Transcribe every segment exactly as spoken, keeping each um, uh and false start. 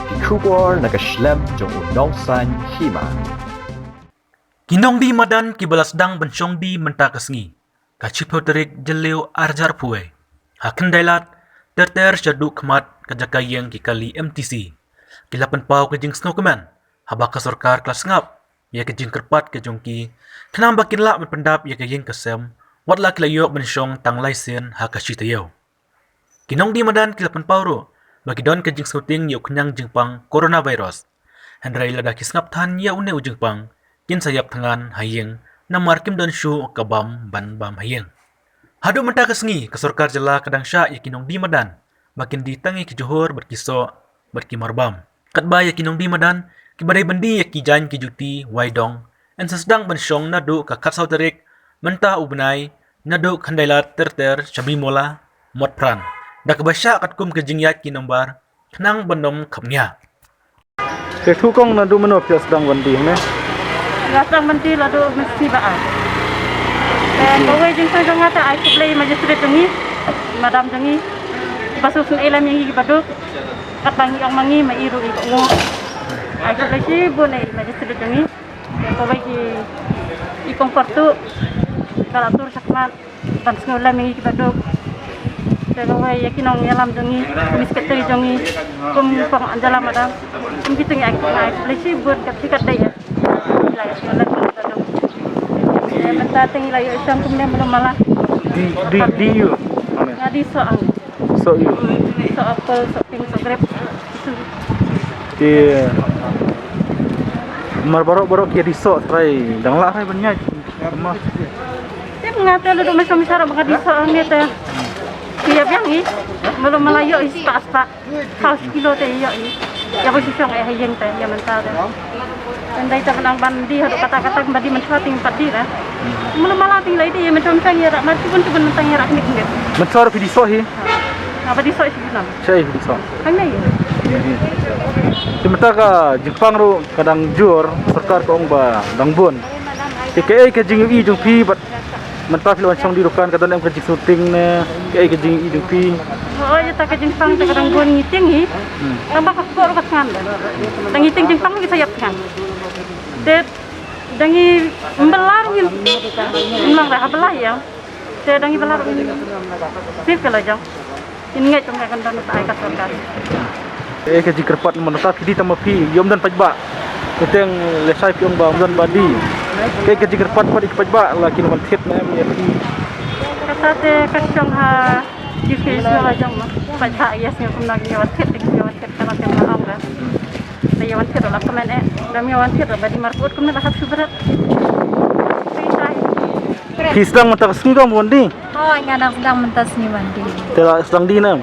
Ki khubor na ka shlem jong u nongsan hima. Ki nongdie madan kiba la sdang ban shong die mynta ka sngi, ka shiphew tarik Jylliew arhajar phew wei, ha Khyndailad, ter ter sha duh khmat ka jaka ïeng ki kali M T C, ki la pynpaw ka jingsngewkmen haba ka sorkar ka la sngap ïa ka jingkyrpad ka jong ki, khnang ba kin lah ban pyndap ïa ka ïing ka sem, wat la ki la ïoh ban shong tang lai sien ha ka shi taïew. Ki nongdie madan ki la pynpaw ruh ba ki don ka jingsngewtieng ïa u khñiang jingpang coronavirus. Hynrei lada ki sngap than ïa une u jingpang, kin sa ïap thngan ha ïing, namar kim don shuh ka bam ban bam ha ïing. Haduh mynta ka sngi, ka sorkar jylla ka dang shah ïa ki nongdie madan ba kin die tang ïa ki jhur bad ki soh bad ki marbam. Katba ïa ki nongdie madan kiba dei ban die ïa ki jaiñ ki juti, wai dong, yn sa sdang ban shong naduh ka khatsaw tarik mynta u bnai, naduh Khyndailad ter ter sha Bimula, Motphran, da kaba shah katkum ka jingïaid ki nombar, khnang ban ym khapngiah. Te tu kong, naduh mynno phi la sdang ban die hangne? Nga sdang ban die naduh mynstep ba ar. Te kawei jingkyrpad jong nga te ai khublei ïa i magistrate jong ngi, madam jong ngi, ba sngewsynei lem ïa ngi kiba duk. Katba ngi ong ma ngi, ma i ruh i kohnguh. Ai khublei shibun ïa i magistrate jong ngi. Te kawei ki, i kong Kyrtuh ba la tur shakhmat ban sngewlem ïa ngi kiba duk. Te kawei ïa ki nongïalam jong ngi, ki secretary jong ngi, kum kong Angela, madam, kum kito ngi ai, ai khublei shibun, kat shi kat dei ïa. La ïa sngewlem kiba duk. Te mynta te ngi la ïoh shong kumne, mala mala. Di, di, di ïoh. Nga die soh ang. Soh ïoh. Soh apple, soh ping, soh grape. Te mar baroh baroh ki die soh trai dang lah trai ban ïaid. Te nga te la duh mynshuwa mynshuwa ba nga die soh hangne te. Ki ïa biang i. Mala mala ïoh i spah spah. Saw shi kilo te ïoh i. Ïa ba shu shong eh ha ïing te ïa mynta te. Ym dei te ban ong ban die haduh katta katta, ban die mynshuwa te ngim pat die re. Mala mala te ngi la die, mynshuwa mynshuwa ngi ïarap, mar shibun shibun mynta ngi ïarap khyndiat khyndiat. Mynshuwa ruh phi die soh hi? Nga ba die soh hi shu junom. Sha hi phi die soh? Hangne hi. Te mynta ka jingpang ruh ka dang jur, sorkar ka ong ba dang bun. Te kaei ka jingïohi jong phi bad mynta phi la wan shong die dukan, ka don em ka jingsngewtieng ne kaei ka jingïohi jong phi? Oh, ïa ta ka jingpang te ka dang bun, ngi tieng hi. Hmm. Tang ba ka kpoh ruh ka thngan. Tang ngi tieng jingpang ngi sa ïap thngan. Te dang ngi ym bylla ruh ngin, ym long re ha bylla ïa. Te dang ngi bylla ruh ngin sngewkmen la jong. Ngin ngeit tang ka kan don ba ai ka sorkar. Kaei ka jingkyrpad mynta phi die tang ma phi, ym don paidbah. Te teng lehse phi ong ba ym don ba die. Kaei ka jingkyrpad pat ïa ki paidbah, la kin wan thied ne em ïa phi? Kata te ka shong ha Chief Minister la jong ma. Paidbah ïa sngew kumno kin ïa wan thied, kin ïa wan thied, kata te ma ong ka. Te ïa wan thied la kmen eh. Dang ïa wan thied ba die mar kut kumne la hap shu bret. Phi sdang mynta ka sngi kong ban die? Hooid, nga dang sdang mynta sngi ban die. Te la sdang die ne em?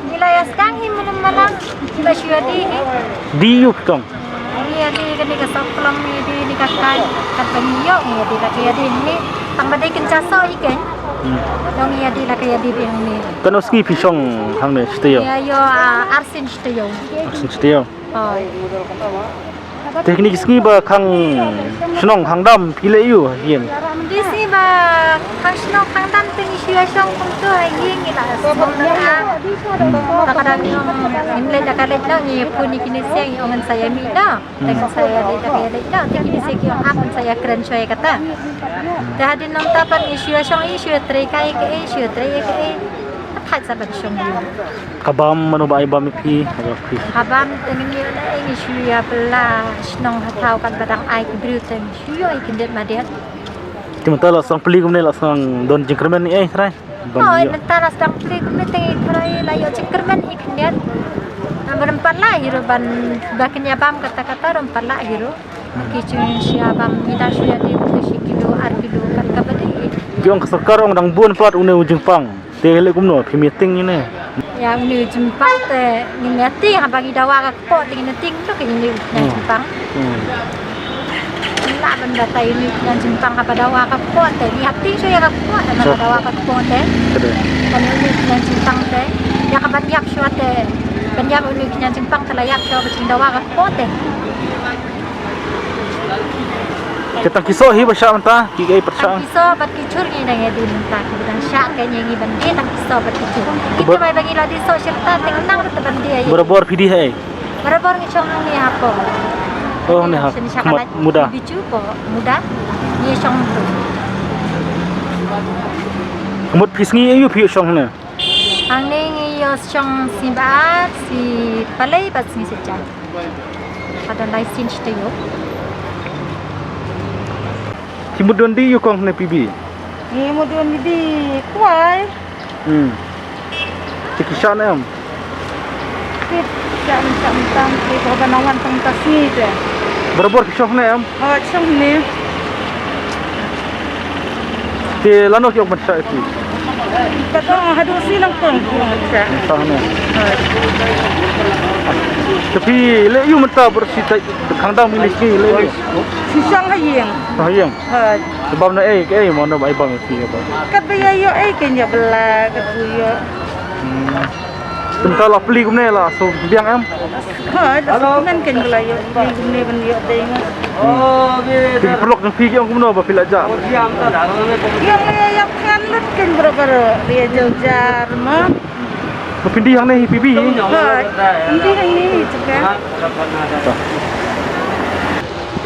Ngi la ïa sdang hi malam malam. Ngi la shu ïa die hi. Die ïu phi kong? Ngi ïa die kane ka sohkhlong, ngi ïa die kane ka kai. Katba ngi ïoh ngi ïa die la ka ïa die hi. Tang ba dei kynja soh hi keiñ. Hmm. Dang ngi ïa die la ka ïa die biang ni. Katno sngi phi shong hangne shi taïew? Ngi ïa ïoh, ah, arsien shi taïew. Arsien shi taïew. Hooid. Te kine ki sngi ba khang shnong khang dam phi leh aiu ha ïing? Kine ki sngi ba khang shnong khang dam te ngi shu ïa shong kumto ha ïing, ngi la sngewthuh. Ta ka dang ngim leit la ka leit noh, ngi phone ïa kine ki seng, ngi ong ngin sa ïa mih noh. Te ngin sa ïa leit la ka ïa leit noh. Te kine ki seng ki ong ap, ngin sa ïa kren shuwa ïa kata. Te hadien nangta pat ngi shu ïa shong, ngi shu ïa trei kaei kaei, shu ïa trei ïa kaei. Thait sa ban shong ïa. Ka bam, mano ba ai bam ïa phi? Haba phi. Ka bam te ngin ïoh na ei, ngi shu ïa bylla shnong ha thaw katba dang ai ki briew te ngi shu ïoh ei khyndiat madiat. Te mynta la sdang plie kumne, la sdang don jingkyrmen ei trai? Ban ïoh. Mynta la sdang plie kumne te ngi trai la ïoh jingkyrmen ei khyndiat. Namar ym pat lah hi ruh ban ba kin ïa bam kata kata ruh ym pat lah hi ruh. Ki jingshia bam ngi dang shu ïa die kumne shi kilo ar kilo kat kaba dei. Ki ong ka sorkar ong dang bun pat une u jingpang. Te leh kumno phi meeting ine? Ïa une u jingpang te ngin meeting haba ngi dawa ka kpoh te ngin meeting to, ka une u khñiang jingpang. Hmm. Lah ban batai une u khñiang jingpang haba dawa ka kpoh te ngi hap tieng shuwa ïa ka kpoh te, haba dawa ka kpoh te. Ban une u khñiang jingpang te ïa ka ban ïap shuwa te. Ban ïap une u khñiang jingpang te la ïap shuwa ba jingdawa ka kpoh te. Te tang ki soh hi ba shah mynta, kiei pat shah? Tang ki soh bad ki jhur ngi dang ïa die mynta, ki dang shah, ka ngi ngi ban die tang ki soh bad ki jhur. Ki te bai ba ngi la die soh shirta te nang te ban die. Barabor phi die hei? Barabor ngi shong hangne ha pong. Oh, hangne ha khmat muda. Bichu pong muda. Ngi shong tu. Ka mut phi sngi aïu phi shong hangne? Hangne ngi ïoh shong sngi ba ar, sngi palei bad sngi saitjaiñ. Ka don lai sien shi taïew. Phi mut don dih aïu kong hangne P B? Ngi mut don dih kwai. Hmm. Te ki shah ne em? Ki shah ne, shah ne tang, ki ba ban wan tang ta sngi te. Barabor ki shong ne em? Oh, shong ne. Te lano ki ong ban shah ïa phi? Ka tong haduh sngi nangta ki ong ban shah. Nangta ne. Te phi leh aïu mynta bad shi tai khang dang mih lei sngi leh aïu? Shi shong ha ïing. Ha ïing. Hooid. Te bam na ei, ei mo na bai bam ïa phi ba. Kat ba ïa ïoh ei kein ïa bylla, kat ba ïoh. Hmm. Te mynta la plie kumne la shu biang em? Hooid, la shu kmen kein ba la ïoh plie kumne ban ïoh dei nga. Hmm. Te ki paralok jong phi ki ong kumno ba phi la jah? Ïa la ïa ïa khan lut kein barabor, ïa jynjar mo. Ba phin die hangne hi P B hi? Hooid, phin die hangne hi jaka.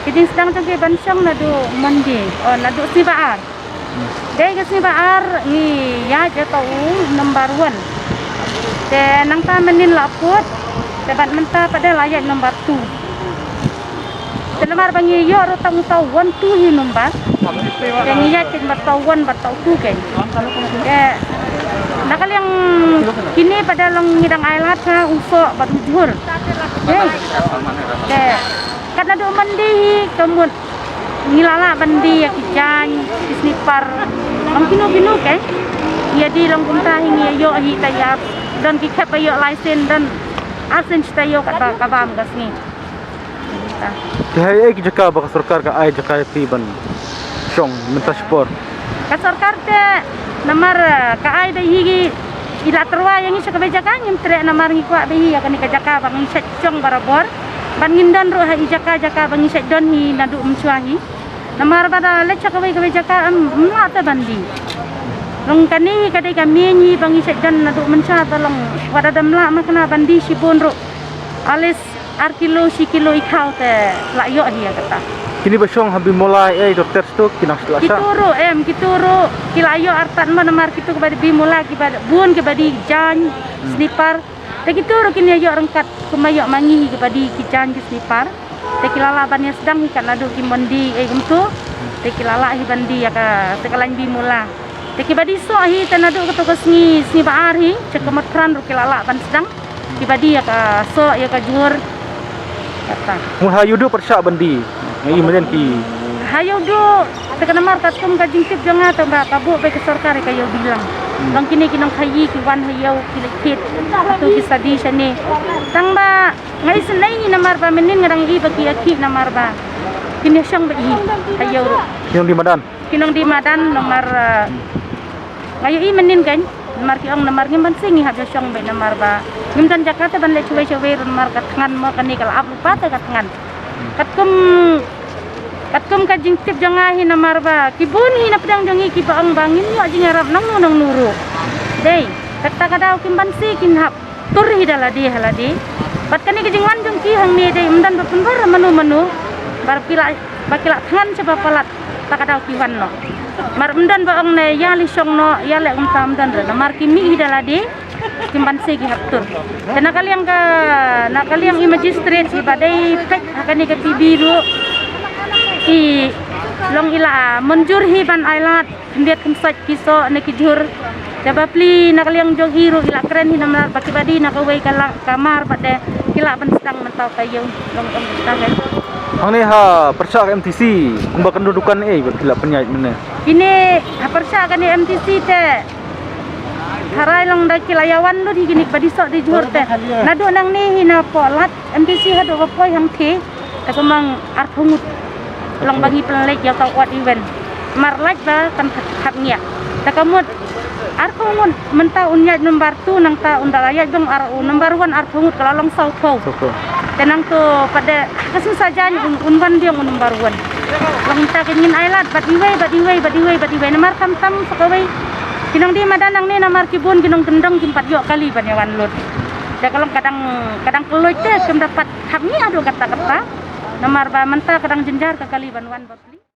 Ki jingsdang jong ki ban shong naduh Monday, oh, naduh sngi ba ar. Dei ka sngi ba ar ngi ïaid ïa uta u number one. Te nangta mynnin la put, te bad mynta pat de la ïaid number two. Te namar ba ngi ïoh ruh tang uta u one two hi number. Te ngi ïaid kein bad uta u one bad uta u two kein. Te na ka liang kine pat de long ngi dang ailad ha u soh bad u jhur. Te, te kat naduh Monday hi ka mut ngi la lah ban die ïa ki jaiñ, ki snipar. Long kino kino kein. Ïa die long kumta hi ngi ïoh hi ta ïa. Don ki khep ba ïoh lai sien, don ar sien shi taïew kat ba ka bam ka sngi. Te ha ei ki jaka ba ka sorkar ka ai jaka ïa phi ban shong mynta shipor? Ka sorkar te namar, eh, ka ai ba hi ki i la tyrwa ïa ngi sha kawei jaka ngim treh namar ngi kwah ba hi ïa kane ka jaka ba ngi shait shong barabor. Ban ngin don ruh ha i jaka jaka ba ngi shait don hi naduh mynshuwa hi. Namar ba da leit sha kawei kawei jaka em, em lah te ban die. Long kane hi ka dei ka main hi ba ngi shait don naduh mynshuwa te long wat da dam lah ma kane ban die shibun ruh. At least ar kilo, shi kilo i khaw te la ïoh hi ïa kata. Kine ba shong ha Bimula ei, doktor sto ki nang sla sha. Kitu ruh em, kitu ruh ki la ïoh artat mo namar kitu kiba dei Bimula kiba bun kiba dei jaiñ, snipar. Te kitu ruh kin ïa ïoh ryngkat kumba ïoh ma ngi hi kiba dei ki jaiñ ki snipar. Te ki la lah ban ïa sdang hi kat naduh ki Monday ei kumtu. Te ki la lah hi ban die ïa ka, te ka lain Bimula. Te kiba die soh hi te naduh kato ka sngi, sngi ba ar hi, sha ka Mawthrang ruh ki la lah ban sdang. Kiba die ïa ka soh, ïa ka jhur. Kata. Mut ha ïew duh pyrshah ban die. Ngi ïa mynnin ki. Ha ïew duh, te ka namar katkum ka jingtip jong nga tang ba ka buh beit ka sorkar ïa ka ïew die lang. Hmm. Tang kine ki nongkhaïi ki wan ha ïew ki leit thied. Kato ki sa die shane. Tang ba nga isynei hi namar ba mynnin nga dang i ba ki ïa khih namar ba kin ïa shong beit hi ha ïew ruh. Ki nongdie madan. Ki nongdie madan namar, eh, nga ïohi mynnin kein, namar ki ong namar ngim banse ngi hap ïa shong beit namar ba ngim don jaka te ban leit shawei shawei ruh namar ka thngan mo kane ka la ap lypa te ka thngan. Katkum, katkum ka jingtip jong nga hi namar ba ki bun hi na pdeng jong ngi kiba ong ba ngim ïoh jingïarap nangno nangno ruh. Dei, kata ka daw kim banse kin hap tur hi da lade ha lade. Bad kane ka jingwan jong ki hangne dei ym don ba pynbor mano mano. Ba ki la, ba ki la thngan shaba palat. Ta ka daw ki wan noh. Mar ym don ba ong ne ïa leit shong noh, ïa leh kumta ym don re. Namar ki mih hi da lade. Kim banse ki hap tur. Te na ka liang ka, na ka liang i magistrate iba dei peit ha kane ka P B ruh. I long i la mynjur hi ban ailad. Khyndiat khynsoit ki soh ne ki jhur. Te ba plie na ka liang jong i ruh i la kren hi namar ba kiba die na kawei ka la, ka mar ba de ki lah ban sdang mynta ka ïew long long mynta ka. Hangne ha pyrshah ka M T C kumba ka dukan ei ba ki la pynïaid mynne. Kine ha pyrshah kane M T C te. Tharai long da ki la ïa wan lut hi kine ba die soh die jhur te. Naduh nangne hi na Pohlad M T C haduh ba poi hangthie. Te kumang arphew ngut. Long ba ngi pynleit ïa ka wat event. Mar lait ba kan khat ngiah. Te ka mut arphew ngut mynta un ïaid number two nangta un da la ïaid dong ar u number one arphew ngut ka la long sawphew. Sawphew. Te nangto pat de ka sing sa jaiñ un, un wan biang u number one. Long mynta ka ngin ailad bad iwei bad iwei bad iwei bad iwei namar khamtam sa kawei. Ki nongdie madan nangne namar ki bun ki nongkyndong kim pat ïoh kali ban ïa wan lut. Te ka long ka dang, ka dang kloi te kam da pat hap ngi haduh katta katta. Namar ba mynta ka dang jynjar ka kali ban wan ba pli.